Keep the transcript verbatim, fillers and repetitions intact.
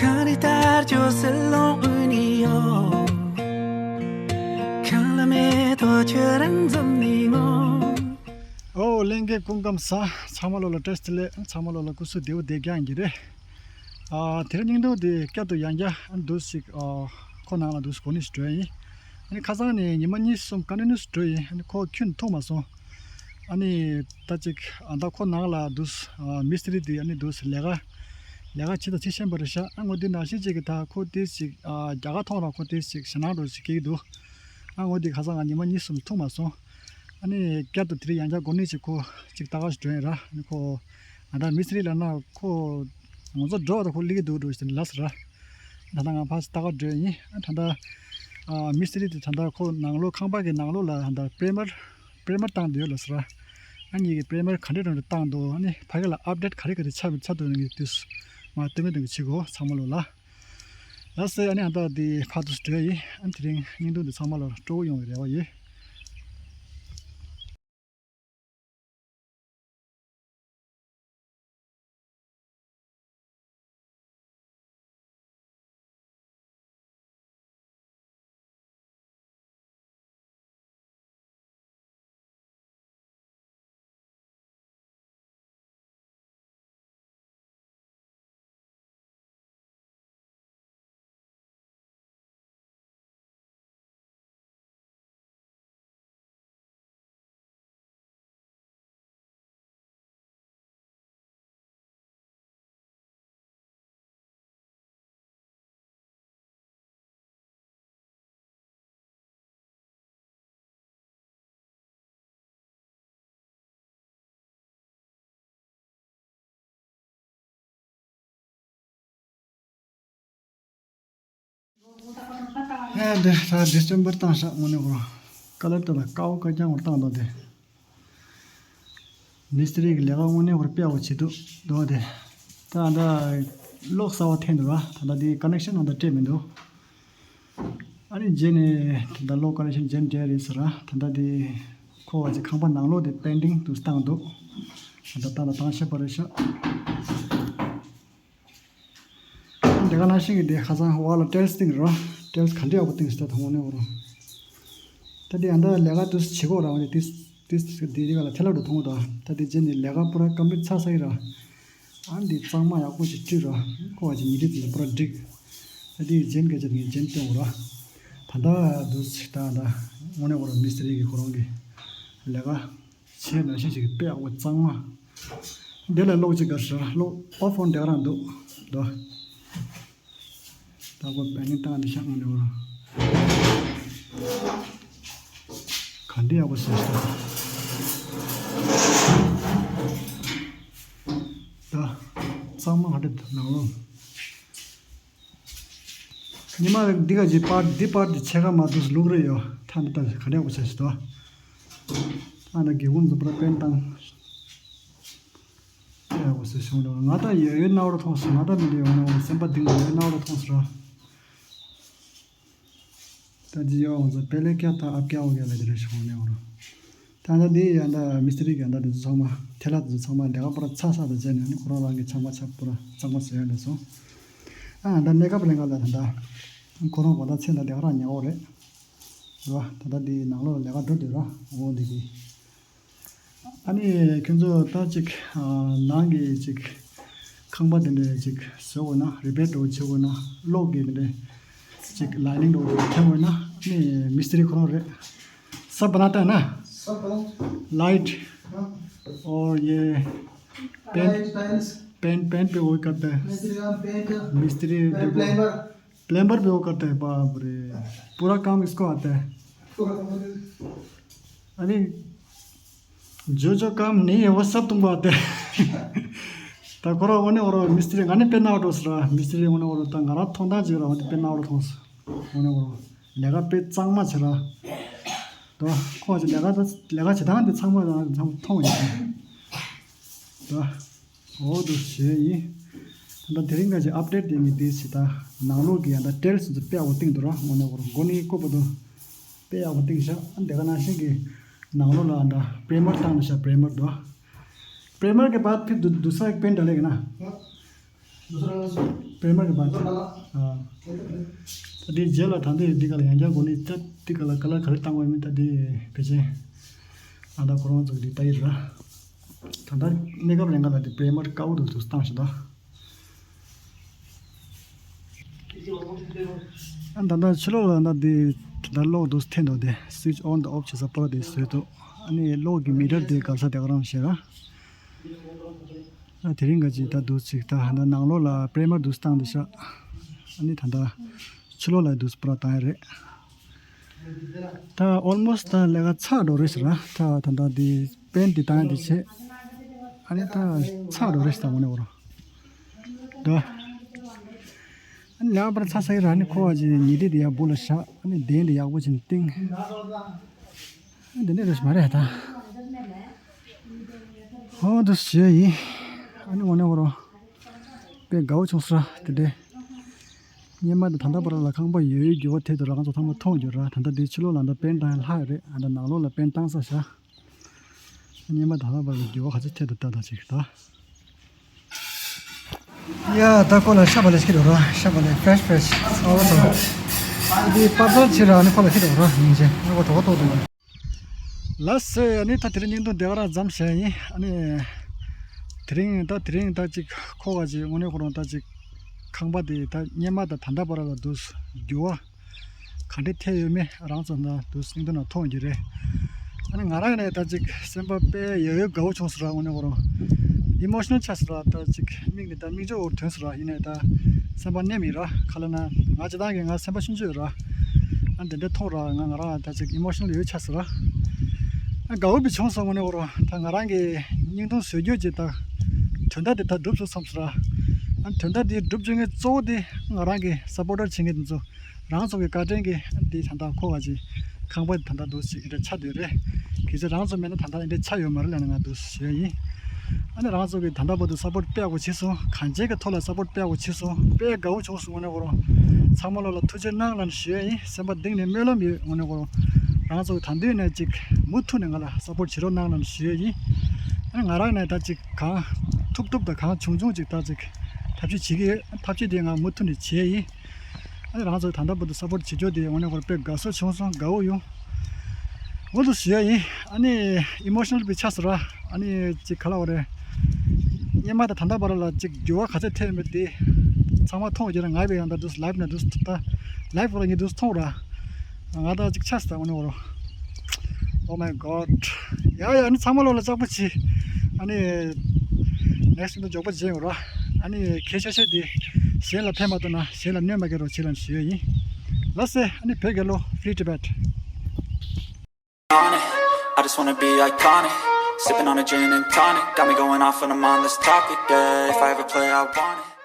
གངས་རི་ལྟར་སྐྱོ་སེར་ལོང་དབུས་ནས་ཡོང་། ཁྱོད་ལ་མེད་དོ་ཁྱོད་རང་འཛོམས་ནས་ངོ་། ཨོ་ལྷན་རྒྱས་སྐུ་ཁམས་བཟང་། ཚང་མ་ལོ་ལ་བཀྲ་ཤིས་བདེ་ལེགས། ཚང་མ་ལོ་ལ་སྐུ་གཟུགས་བདེ་པོ་བདེ་རྐྱང་གི་རེད། ཨ་དེ་རིང་སྙིང་སྡུག་དེ་བསྐྱར་དུ་ཡང་བསྐྱར་ཨ་འདུག་ཞིག་ཨ་ཁོ་ནང་ལ་འདུག་གོ་ནི་ཞིག་འགྲོ་ཡ་ཡིན། ཨ་ནི་ཁ་སང་ནས་ཉི་མ་གཉིས་གསུམ་ཀོན་ཊི་ནིའུ་སི་འགྲོ་ཡིན། ཨ་ནི་ཁོ་ཁྱོན་ཐུག་མ་སོང་། ཨ་ནི་ད་ཅིག་ཨ་ད་ཁོ་ནང་ལ་འདུག་ཨ་མི་སི་ཏྲི་དེ་ཨ་ནི་འདུག་ལས་ཀ་ལས་ཀ་བྱེད་དང་བྱེད་བཞིན་པ་རེད་ཤག་ཨ་ངོ་དེ་ནང་བཞིན་ཅིག་གི་ད་ཁོ་དེ་ཅིག་ཨ་རྒྱ་གར་ཐོག་ལ་ཁོ་དེ་ཅིག་ཞེད་སྣང་འདྲ་ཅིག་སྐྱེ་གི་འདུག་ཨ་ངོ་དེ་ཁ་སང་ང་ཉི་མ་གཉིས་གསུམ་ཐུག་མ་སོང་། ཨ་ནི་བསྐྱར་དུ་དེ་རིང་ཡང་བསྐྱར་དགོང་ནས་ཅིག་ཁོ་ཅིག་ལྟ་ག་ཞིག་འགྲོ་ཡིན་ར། ཨ་ནི་ཁོ་ཨ་ད་མི་སི་ཏྲི་ལབ་ན་ཁོ་ང་ཚོ་འགྲོ་བ་ད་ཁོ་སླེབས་ཀྱི་འདུག་འགྲོ་ཞིག་ལབ་ཟེར་ར། ད་ལྟ་ང་ཕར་ལྟ་ག་འགྲོ་ཡིན། ཨ་ད་ལྟ་ཨ་མི་སི་ཏྲི་དེ་ད་ལྟ་ཁོ་ནང་ལོགས་ཁང་པ་གི་ནང་ལོགས་ལ་ད་ལྟ་པི་རེ་མར་པི་རེ་མར་བཏང་བསྡད་ཡོད་ལབ་ཟེར་ར། ཨ་ནི་གི་པི་རེ་མར་ག་འདྲས་ག་འདྲས་བཏང་འདུག་ཨ་ནི་ཕ་གི་ལ་ཨབ་ཌེཊ་ག་རེ་ག་རེ་ཆགས་ཆགས་འདུག་ནི་དུས་མ་བསྟན་མི་འདུག་གི་ཆི་གོ་ཚང་མ་ལོ་ལ། ལགས་སེ། ཨ་ནི་ཨ་ད་འདི་ཕར་དུ་འགྲོ་ཡིན། ཨ་ནི་དེ་རིང་བརྙན་ཐུང་འདི་ཚང་མ་ལ་སྤྲོ་བོ་ཡོང་བའི་རེ་བ་ཡོད། ཧེ་འདི་ད་ཌི་སེམ་བར་བཏང་ཤག་དངོས་གནས་ཁོ་རང་ཀ་ལར་དེ་ལ་དཀར་པོ་དཀར་རྐྱང་བར་བཏང་འདུག་དེ། མི་སི་ཏྲི་གི་ལས་ཀ་དངོས་གནས་ཁོ་རང་དཔེ་ཡག་པོ་བྱེད་འདུག་འདུག་དེ། ད་ད་གློག་གསར་པ་འཐེན་འདུག་ར། ད་ད་དེ་ཀ་ནེག་ཤན་ནང་ད་སྤྲད་མི་འདུག་ཨ་ནི་རྗེས་ནས་ད་ལོ་ཀ་ནེག་ཤན་རྗེས་ནས་སྤྲད་རེད་ཟེར་ར། ད་ལྟ་དེ་ཁོ་བ་ཅིག་ཁང་པ་ནང་ལོགས་དེ་པེན་ཊིང་དུ་བཏང་འདུག་ད་ལྟ་བཏང་ལ་བཏང་ཤེས་པ་རེད་ཤག་ཨ་འདི་ག་ནང་བཞིན་གྱི་དེ་ཁ་སང་བ་ལ་ཊེལ་སི་བཏིང་ར། ཊེལ་སི་ག་འདྲ་ཡག་པོ་བཏིང་ཟེར་ད་དང་པོ་ནས་འོ་ར། ད་དེ་ཨ་ད་ལས་ཀ་དུ་བྱེད་གོ་ར། འོ་དེ་དེ་དེ་དེ་ག་ལ་ཐལ་ལ་འགྲོ་མཐོང་གོ་ད། ད་དེ་རྗེས་ནས་ལས་ཀ་པུ་ར་ཀམ་པི་ལིཊ་ཚར་ས་ཡིན་ར། ཨ་འདི་གཙང་མ་ཡག་པོ་ཞིག་བཀྲུས་ར། ཁོ་བ་ཅིག་ཉི་ཁྲི་ཙམ་པུ་ར་འགྲིག་ད་དེ་རྗེན་སྐད་ཆ་ངས་རྗེན་སྟོན་འོ་ར། ད་ད་འདུག་ཅིག་ད་ད་དངོས་གནས་ཁོ་རང་མི་སི་ཏྲི་གི་ཁོ་རང་གི་ལས་ཀ་བྱས་ནང་བཞིན་ཞིག་དཔེ་ཡག་པོ་གཙང་མ། འདི་ལ་གློག་ཅིག་ག་ཤར་གློག་ཨོ་ཕོན་དེ་ག་རང་འདུག་ད། ད་ཁོ་པེན་ཊིང་བཏང་འདི་ཤག་ངོ་ནས་འོ་ར། ག་འདི་ཡག་པོ་ཟེར་ཤག་ད་གཙང་མ་ག་འདྲ་འདུག་ནང་ལོགས། ཉི་མ་འདི་ག་ཅིག་པར་འདི་པར་འདི་ཕྱེད་ཀ་མ་འདུག་ལུག་རེ་ཡོད། ཐ་མི་ད་ག་འདྲ་ཡག་པོ་ཟེར་ཤག་ད། ཨ་ན་དགེ་སྐོང་འཛོམས་པར་པེན་བཏང་། ཡག་པོ་ཟེར་བྱུང་ལ་ང་ད་ཡོད་ཡོད་སྣང་བར་མཐོང་སོང་། ང་ད་མི་འདི་ཡོང་ན་སེམས་པ་གཏིང་ནས་ཡོད་སྣང་བར་མཐོང་སོང་ར། ད་ཅི་ཡོད་ང་ཚོ་པེ་ལེ་ཀྱ་ད་ཨབ་ཀྱ་འོ་ག་ལ་དེ་རེད་བྱུང་ནས་འོ་ར། ད་ད་འདི་ཡ་ད་མི་སི་ཏྲི་ག་ད་དེ་ཚོ་ཚང་མ་ཐལ་ལ་དེ་ཚོ་ཚང་མ་ལས་ཀ་པུ་ར་ཚར་ཚར་དུ་བྱས་ནས་ནི་ཁོ་རང་རང་གི་ཚང་མ་ཆ་པུ་ར་གཙང་མ་བཟོས་ཡོད་ལ་སོང་། ཨ་ད་གནས་སྐབས་རིང་ག་ལ་ད་ད་ཁོ་རང་གོ་ད་ཚེ་ད་དེ་ག་རང་ཉལ་འོ་རེད། རེད་བ། ད་ལྟ་འདི་ནང་ལོགས་ལས་ཀ་འགྲོ་འདོད་ར་འོ་འདི་གི། ཨ་ནི་ཁྱོད་ཚོ་ད་ཅིག་ཨ་ནང་གི་ཅིག་ཁང་པ་དེ་འདྲ་ཅིག་བཟོ་དགོས་ན་རི་པེར་འགྲོ་བྱེད་དགོས་ན་གློག་གི་དེ་འདྲ་ཅིག་ལའི་ནིང་འགྲོ་བྱེད་དགོས་ན་ཨ་ནི་མི་སི་ཏྲི་ཁོ་རང་རེད། सब बनाता है ना? सब बनाता है। लाइट। हाँ। और ये paint. Light, tiles. Paint, paint भी वही करता है। मिस्त्री काम पेंट। मिस्त्री पेंट देखो। प्लम्बर। प्लम्बर भी वो करता है, बाप रे, पूरा काम इसको आता है। पूरा काम आता है। अरे, जो जो काम नहीं है वो सब तुमको आता है। ད་ཁོ་རང་ངོ་ནས་འོ་ར་མི་སི་ཏྲི་ང་ནི་དཔེ་ནག་འགྲོ་ཟེར་ར། མི་སི་ཏྲི་ངོ་ནས་འོ་ར་ད་ང་རང་མཐོང་སྟངས་ཅིག་ར་ང་དེ་དཔེ་ནག་འགྲོ་མཐོང་ཟེར། ངོ་ནས་འོ་ར་ལས་ཀ་དཔེ་གཙང་མ་བྱེད་ར། ད་ཁོ་ཅིག་ལས་ཀ་ད་ལས་ཀ་བྱེད་སྟངས་དེ་ཚང་མ་ད་ཚང་མ་མཐོང་ཡོད་ད། འོ་དུ་ཞེས་ཡིན། ད་དེ་རིང་ག་ཅིག་ཨབ་ཌེཊ་དེ་ངས་དེ་ཞིག་ད་ནང་ལོགས་ཀྱི་ཡང་ད་ཊེལ་སི་དེ་དཔེ་ཡག་པོ་བཏིང་འདུག་ར། དངོས་གནས་ཁོ་རང་མགོ་ནས་བཀོད་པ་དུ་དཔེ་ཡག་པོ་བཏིང་ཤག་ཨ་འདི་ག་ནང་བཞིན་གྱི་ནང་ལོགས་ལ་ད་པི་རེ་མར་བཏང་འདུག་ཤག་པི་རེ་མར་དུ། प्रेमर के बाद फिर दू- दूसरा एक पेंट डालेगा ना? པྲེ་མར་གྱི་བང་ཆེན། ཨ། ད་དེའི་རྗེས་ལ་ད་ལྟའི་འདི་ག་ལ་ཡང་བསྐྱར་གོ་ནི་ད་འདི་ག་ལ་ཀ་ལར་ག་རེ་བཏང་བ་ཡིན་མིན་ད་དེ་ཕལ་ཆེར་ཨ་ད་ཁོ་རང་ཚོ་གི་འདི་ལྟ་ཡི་ར། ད་ལྟ་གནས་སྐབས་རན་ག་ལ་དེ་པྲེ་མར་དཀར་པོ་འདུག་འདུག་བཏང་ཞིག་ད། ཨ་ད་ལྟ་ཕྱི་ལོགས་ལ་ད་འདི་ད་ལྟ་གློག་འདུག་འཐེན་འདུག་དེ་སུའི་ཆི་ཨོན་དང་ཨོཕ་བྱེད་ས་པར་དེ་བཟོས་འདུག་ཨ་ནི་གློག་གི་མི་ཊར་དེ་ག་ས་དེ་ག་རང་བཤད་ར། ཨ་དེ་རིང་ག་ཅིག་ད་འདུག་ཅིག་ད་ཧ་ད་ནང་ལོགས་ལ་པྲེ་མར་འདུག་བཏང་འདི་ཤག་ཨ་ནི་ད་ད་ཕྱི་ལོགས་ལ་འདུག་པར་བཏང་ཡ་རེད། ད་ཨོལ་མོ་སི་ད་ལས་ཀ་ཚར་འགྲོ་རེད་ཟེར་ར། ད་ད་ད་འདི་པེན་འདི་བཏང་ཡ་འདི་བྱས། ཨ་ནི་ད་ཚར་འགྲོ་རེད་ཟེར་ད་དངོས་གནས་འོ་ར། ད་ཨ་ནི་ལས་ཀ་པར་ཚར་ས་ཡི་ར་ནི་ཁོ་བ་ཅིག་ཉི་ཏི་འདི་ཡ་སྦུག་ལ་བཞག་ཨ་ནི་གདན་འདི་ཡག་པོ་ཅིག་བཏིང་། འདི་འདྲ་རེད་མ་རེད་ད། ཧོ་འདུག་ཞུ་ཡ་ཡིན། ཨ་ནི་འོ་ནས་འོ་རོ། དཔེ་དགའ་བོ་བྱུང་སོང་ར་དེ་འདྲས། སྔོན་མ་དང་ད་ལྟ་བར་ལ་ཁང་པ་ཡོད་ཡོད་འགྱུར་བ་ཐེབས་འདུག་ར། ང་ཚོ་ཚང་མ་མཐོང་རྒྱུ་ར། ད་ལྟ་འདི་ཕྱི་ལོགས་ལ་འདི་པེན་བཏང་ཡ་ལྷག་ཡོད་རེད། ཨ་ད་ནང་ལོགས་ལ་པེན་བཏང་ས་བཞག་སྔོན་མ་ད་ལྟ་བར་ལ་འགྱུར་བ་ག་ཚོད་ཐེབས་འདུག་ལྟ་ད་ཅིག་ད། ཡ་ད་ཁོ་ལ་ཤ་བ་ལ་ཤི་རོ་ར། ཤ་བ་ལ་ཕྲེཤ་ཕྲེཤ་ཨ་བ་དང་། འདི་པར་ཚར་ཕྱི་ར་ནི་ཁོ་ལ་ཤི་རོ་ར་སྙིང་རྗེ་ཨ་ཁོ་གྲོད་ཁོག་ལྟོགས་འདུག་ལགས་སོ། ཨ་ནི་ད་དེ་རིང་བརྙན་ཐུང་དེ་ག་རང་མཚམས་བཞག་ཡིན། ཨ་ནི་དེ་རིང་ད་དེ་རིང་ད་ཅིག་ཁོ་ག་ཅིག་དངོས་གནས་ཁོ་རང་ད་ཅིག་ཁང་པ་དེ་ད་སྔོན་མ་དང་ད་ལྟ་བར་ལ་འདུག་འགྱུར་བ་ག་འདྲ་ཐེབས་ཡོད་མེད་རང་ཚོ་ན་འདུག་སྙིང་དོན་ན་མཐོང་རྒྱུ་རེད། ཨ་ནི་ང་རང་ནས་ད་ཅིག་སེམས་པ་དཔེ་ཡོད་ཡོད་དགའ་བོ་བྱུང་སོང་ར། དངོས་གནས་ཁོ་རང་ཨི་མོ་ཤི་ནལ་ཆགས་སོང་ར། ད་ཅིག་མིག་ནས་ད་མིག་ཆུ་འོར་ཐོན་སོང་ར། ཡིན་ནའི་ད་སེམས་པ་ནེམ་ཡིན་ར། ག་ལ་ན་ང་སྤྱིར་བཏང་གི་ང་སེམས་པ་ཆུང་ཆུང་ཡོད་ར། ཨ་འདི་འདྲ་མཐོང་ར་ང་ང་རང་ད་ཅིག་ཨི་མོ་ཤི་ནལ་ཡོད་ཆགས་སོང་ར། ཨ་དགའ་བོ་བི་བྱུང་སོང་། དངོས་གནས་ཁོ་རང་ད་ང་རང་གི་སྙིང་དོན་བཟོ་རྒྱུ་ཅིག་ད་དོན་དག་དེ་ད་འགྲུབ་སོང་བསམ་སོང་ར། ཨ་དོན་དག་དེ་འགྲུབ་བཅུག་མཁན་གཙོ་བོ་དེ་ང་རང་གི་སཔོར་ཊར་བྱེད་མཁན་དེ་ཚོ་རང་ཚོ་གི་བཀའ་དྲིན་གྱིས་འདི་ད་ལྟ་ཁོ་བ་ཅིག་ཁང་པ་འདི་ད་ལྟ་འདུག་ཅིག་འདི་འདྲ་ཆགས་བསྡད་རེད། གལ་སྲིད་རང་ཚོ་མེད་ན་ད་ལྟ་འདི་འདྲ་ཆགས་ཡོད་མ་རེད་ལབ་ནས་ང་འདུག་ཞུ་ཡ་ཡིན། ཨ་ནི་རང་ཚོ་གི་ད་ལྟ་བར་དུ་སཔོར་ཊ་དཔེ་ཡག་པོ་བྱས་སོང་། གང་ཅིའི་གི་ཐོག་ལ་སཔོར་ཊ་དཔེ་ཡག་པོ་བྱས་སོང་། དཔེ་དགའ་བོ་བྱུང་སོང་། དངོས་གནས་ཁོ་རང་ཚང་མ་ལོ་ལ་ཐུགས་རྗེ་གནང་ལབ་ནས་ཞུ་ཡ་ཡིན། སེམས་པ་གཏིང་ནས་སྨོན་ལམ་ཡོད། དངོས་གནས་ཁོ་རང་ཚོ་གི་ད་དུང་ནས་ཅིག་མུ་མཐུད་ནས་ང་ལ་སཔོར་ཊ་བྱེད་རོགས་གནང་ལབ་ནས་ཞུ་ཡ་ཡིན། ཨ་ནི་ང་རང་ནས་ད་ཅིག་གང་ཐུབ་ཐུབ་དང་གང་བྱུང་བྱུང་ཅིག་ད་ཅིག་ཐབས་ཤེས་བྱེད་ཀྱི་ཡོད། ཐབས་ཤེས་དེ་ང་མུ་མཐུད་ནས་བྱེད་ཡིན། ཨ་ནི་རང་ཚོ་ད་ལྟ་བར་དུ་སཔོར་ཊ་བྱེད་རྒྱུ་དེ་དངོས་གནས་ཁོ་རང་དཔེ་དགའ་བསུ་བྱུང་སོང་། དགའ་བོ་ཡོང་། འོ་འདུག་ཞུ་ཡ་ཡིན། ཨ་ནི་ཨི་མོ་ཤི་ནལ་དཔེ་ཆགས་སོང་ར། ཨ་ནི་ཅིག་ག་ལབ་དགོས་རེད། སྔོན་མ་དང་ད་ལྟ་བར་ལ་ཅིག་འགྱུར་བ་ག་ཚད་ཐེབས་མེད་དེ་ཚང་མ་མཐོང་རྒྱུ་ར། ང་བས་ཡང་ད་འདུག་ལའིབ་ནས་འདུག་ད་ལའིབ་ཁོ་རང་ངས་འདུག་མཐོང་ར། ང་ད་ཅིག་ཆགས་སོང་། དངོས་གནས་ཁོ་རང་། Oh my God. ཡ་ཡ། ཨ་ནི་ཚང་མ་ལོ་ལ་ལྕགས་པོ་བྱེད། ཨ་ནི་ནེག་སི་ཊི་དུ་མགྱོགས་པོ་བྱེད་ཡོང་ར། ཨ་ནི་ཁྱེད་ཤ་ཤ་དེ་གཞན་ལ་ཕན་མ་ཐོགས་ན་གཞན་ལ་གནོད་མ་སྐྱེལ་རོགས་བྱེད་ལབ་ཞུ་ཡ་ཡིན། ལགས་སེ། ཨ་ནི་བོད་རྒྱལ་ལོ། Free Tibet. On it. I just wanna be iconic. Sipping on a gin and tonic. Got me going off when I'm on this topic, yeah. If I ever play, I want it.